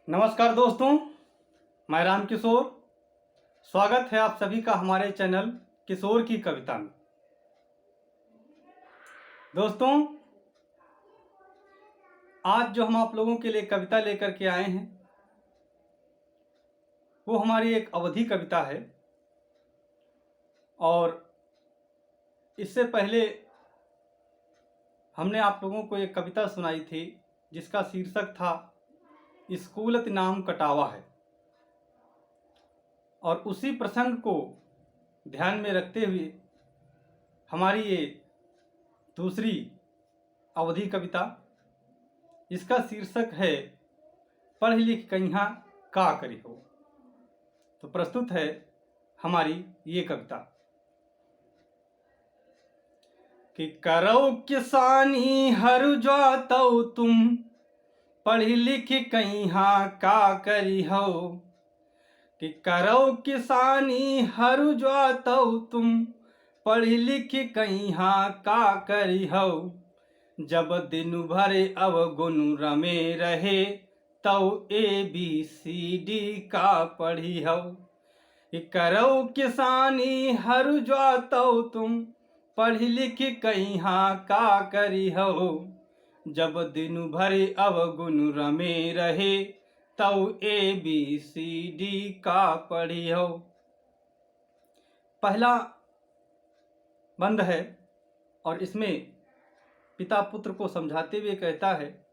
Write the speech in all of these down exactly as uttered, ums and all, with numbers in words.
नमस्कार दोस्तों, मैं राम किशोर। स्वागत है आप सभी का हमारे चैनल किशोर की कविता में। दोस्तों, आज जो हम आप लोगों के लिए कविता लेकर के आए हैं, वो हमारी एक अवधी कविता है। और इससे पहले हमने आप लोगों को एक कविता सुनाई थी, जिसका शीर्षक था "स्कूलत नाम कटावा है।" और उसी प्रसंग को ध्यान में रखते हुए हमारी ये दूसरी अवधी कविता, जिसका शीर्षक है "पढ़ लिख कइहाँ का करिहो।" तो प्रस्तुत है हमारी ये कविता। कि करौ किसानी हरु ज्वातौ तुम, पढ़ि लिखि कइहाँ का करिहौ। कि करौ किसानी हरु ज्वातौ तुम, पढ़ि लिखि कइहाँ का करिहौ। जब दिनु भर अवगुन रमे रहे, तौ ए बी सी डी का पढ़िहौ। कि करौ किसानी हरु ज्वातौ तुम, पढ़ि लिखि कइहाँ का करिहौ। जब दिनु भर अवगुन रमे रहे, तौ ए बी सी डी का पढ़िहौ। पहला बंद है और इसमें पिता पुत्र को समझाते हुए कहता है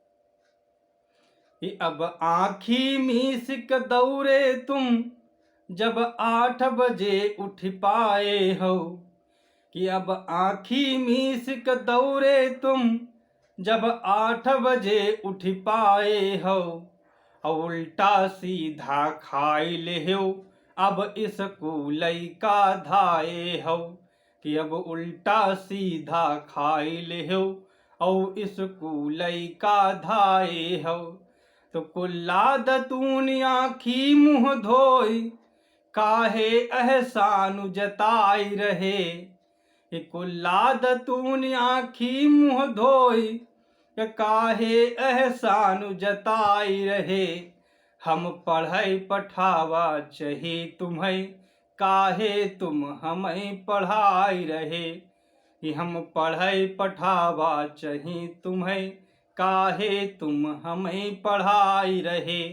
कि अब आँखी मीसिक दौरे तुम, जब आठ बजे उठि पाए हौ। कि अब आँखी मीसिक दौरे तुम, जब आठ बजे उठि पाए हौ। और उल्टा सीधा खाइ लेहौ, अब स्कूलै का धाए हौ। कि अब उल्टा सीधा खाइ लेहौ, औ स्कूलै का धाए हौ। तो कुल्ला दतून आँखी मुँह धोइ, काहे एहसान जताइ रहे। कि कुल्ला दतून आँखी मुँह धोइ, काहे एहसान जताइ रहे। हम पढ़ै पठावा चही तुम्है, काहे तुम हमै पढ़ाइ रहे। कि हम पढ़ै पठावा चही तुम्है, काहे तुम हमै पढ़ाइ रहे।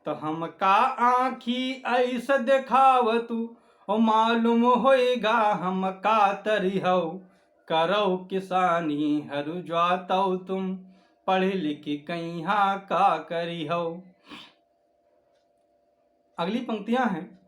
तो हमका आँखी अइस देखाव तू, औ मालूम होइगा हम का तरिहौ। करौ किसानी हरु ज्वातौ तुम, पढ़ि लिखि कइहाँ का करिहौ। अगली पंक्तियाँ हैं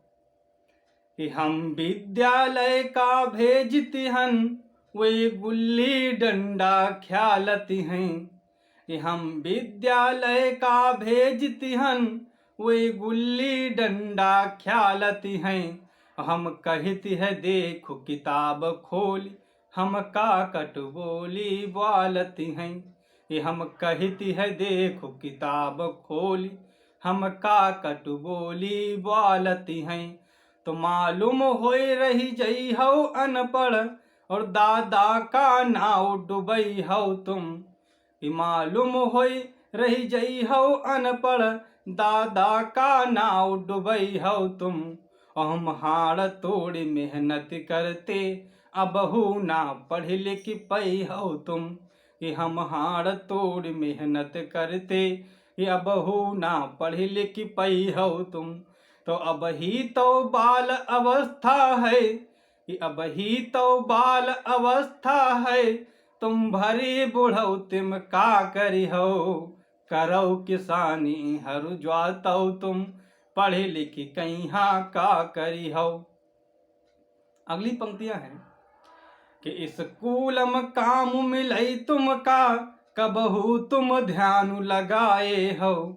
कि हम विद्यालय का भेजित हन, वे गुल्ली डंडा ख्यालत हैं। कि हम विद्यालय का भेजित हन, वे गुल्ली डंडा ख्यालत हैं। हम कहित है देखो किताब खोली, हम काकट बोली ब्वालत हैं। कि हम कहित है देखो किताब खोली, हम काकट बोली ब्वालत हैं। तो मालूम होइ रहि जइहौ अनपढ़, और दादा का नाव डुबइहौ तुम। कि मालूम होइ रहि जइहौ अनपढ़, दादा का नाव डुबइहौ तुम। हम हाड़ तोड़ि मेहनत करते, अबहू ना पढ़ि लिखि पइहौ तुम। कि हम हाड़ तोड़ि मेहनत करते, कि अबहू ना पढ़ि लिखि पइहौ तुम। तो अबही तौ बाल अवस्था है, कि अबही तौ बाल अवस्था है, तुम भरी बुढ़ौती में का करिहौ। करौ किसानी हरु ज्वातौ तुम, पढ़ि लिखि कइहाँ का करिहौ। अगली पंक्तियाँ हैं कि स्कूल में काम मिलै तुमका, कबहू तुम ध्यान लगाए हौ।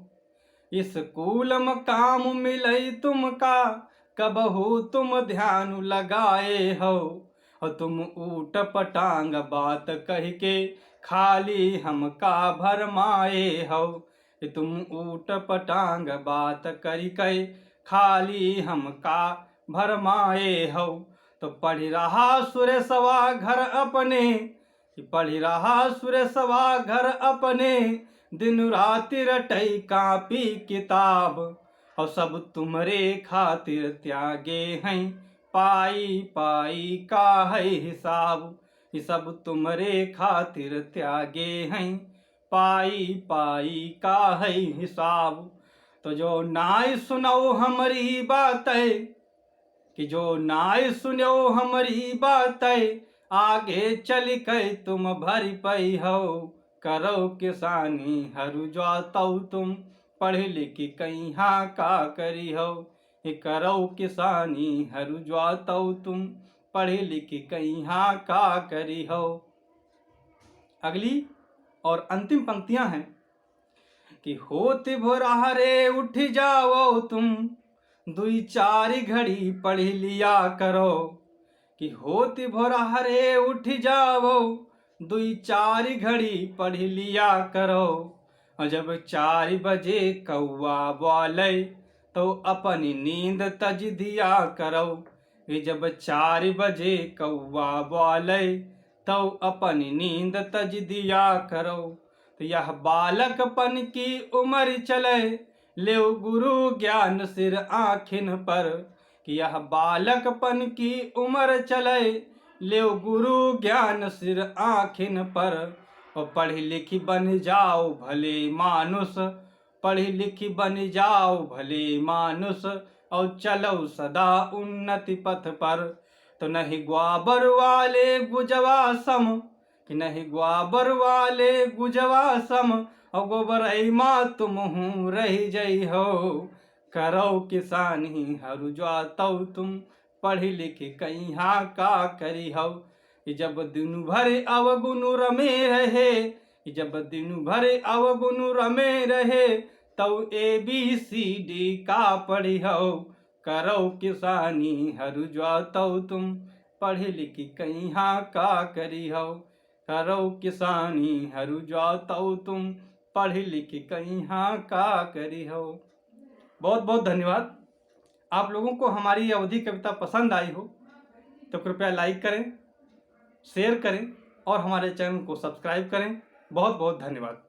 स्कूल में काम मिलै तुमका, कबहू तुम ध्यान लगाए हौ। और तुम ऊट पटांग बात कहि के, खाली हमका भरमाए हौ। कि तुम ऊट पटांग बात करि के, खाली हमका भरमाए हौ। तो पढ़ि रहा सुरेशवा घर अपने, कि पढ़ि रहा सुरेशवा घर अपने, दिन राति रटै कापी किताब, और सब तुम्हरे खातिर त्यागे हैं, पाई पाई का है हिसाब। ये सब तुम्हरे खातिर त्यागे हैं, पाई पाई का है हिसाब। तो जो नाय सुनौ हमरी बातै, कि जो नाय सुनौ हमरी बातै, आगे चलिकै तुम भरि पइहौ। करौ किसानी हरु ज्वातौ तुम, पढ़ि लिखि कइहाँ का करिहौ। हे करौ किसानी हरु ज्वातौ तुम, पढ़ि लिखि कइहाँ का करिहौ। अगली और अंतिम पंक्तियां हैं कि होत भोरहरे उठि जावौ तुम, दुइ चारि घड़ी पढ़ि लिया करौ। कि होत भोरहरे उठि जावौ, दुइ चारि घड़ी पढ़ि लिया करौ। और जब चारि बजे कौआ बोलै, तौ अपनी नींद तजि दिया करौ। कि जब चारि बजे कौआ बोलै, तौ अपनी नींद तजि दिया करौ। तो यह बालकपन की उमर चलै, लेव गुरु ज्ञान सिर आँखिन पर। कि यह बालकपन की उमर चलै, लेव गुरु ज्ञान सिर आँखिन पर। और पढ़ि लिखि बनि जाओ भले मानुष, पढ़ि लिखि बनि जाओ भले मानुष, और चलौ सदा उन्नति पथ पर। तो नहीं ग्वाबर वाले गुजवा सम, कि नहीं ग्वाबर वाले गुजवा सम, और गोबरई मा तुमहूँ रहि जइहौ। करौ किसानी हरु ज्वातौ तुम, पढ़ि लिखि कइहाँ का करिहौ। कि जब दिनु भर अवगुन रमे रहे, कि जब दिनु भर अवगुन रमे रहे, तौ ए बी सी डी का पढ़िहौ। करौ किसानी हरु ज्वातौ तुम, पढ़ि लिखि कइहाँ का करिहौ। करौ किसानी हरु ज्वातौ तुम, पढ़ि लिखि कइहाँ का करिहौ। बहुत बहुत धन्यवाद। आप लोगों को हमारी ये अवधी कविता पसंद आई हो तो कृपया लाइक करें, शेयर करें और हमारे चैनल को सब्सक्राइब करें। बहुत बहुत धन्यवाद।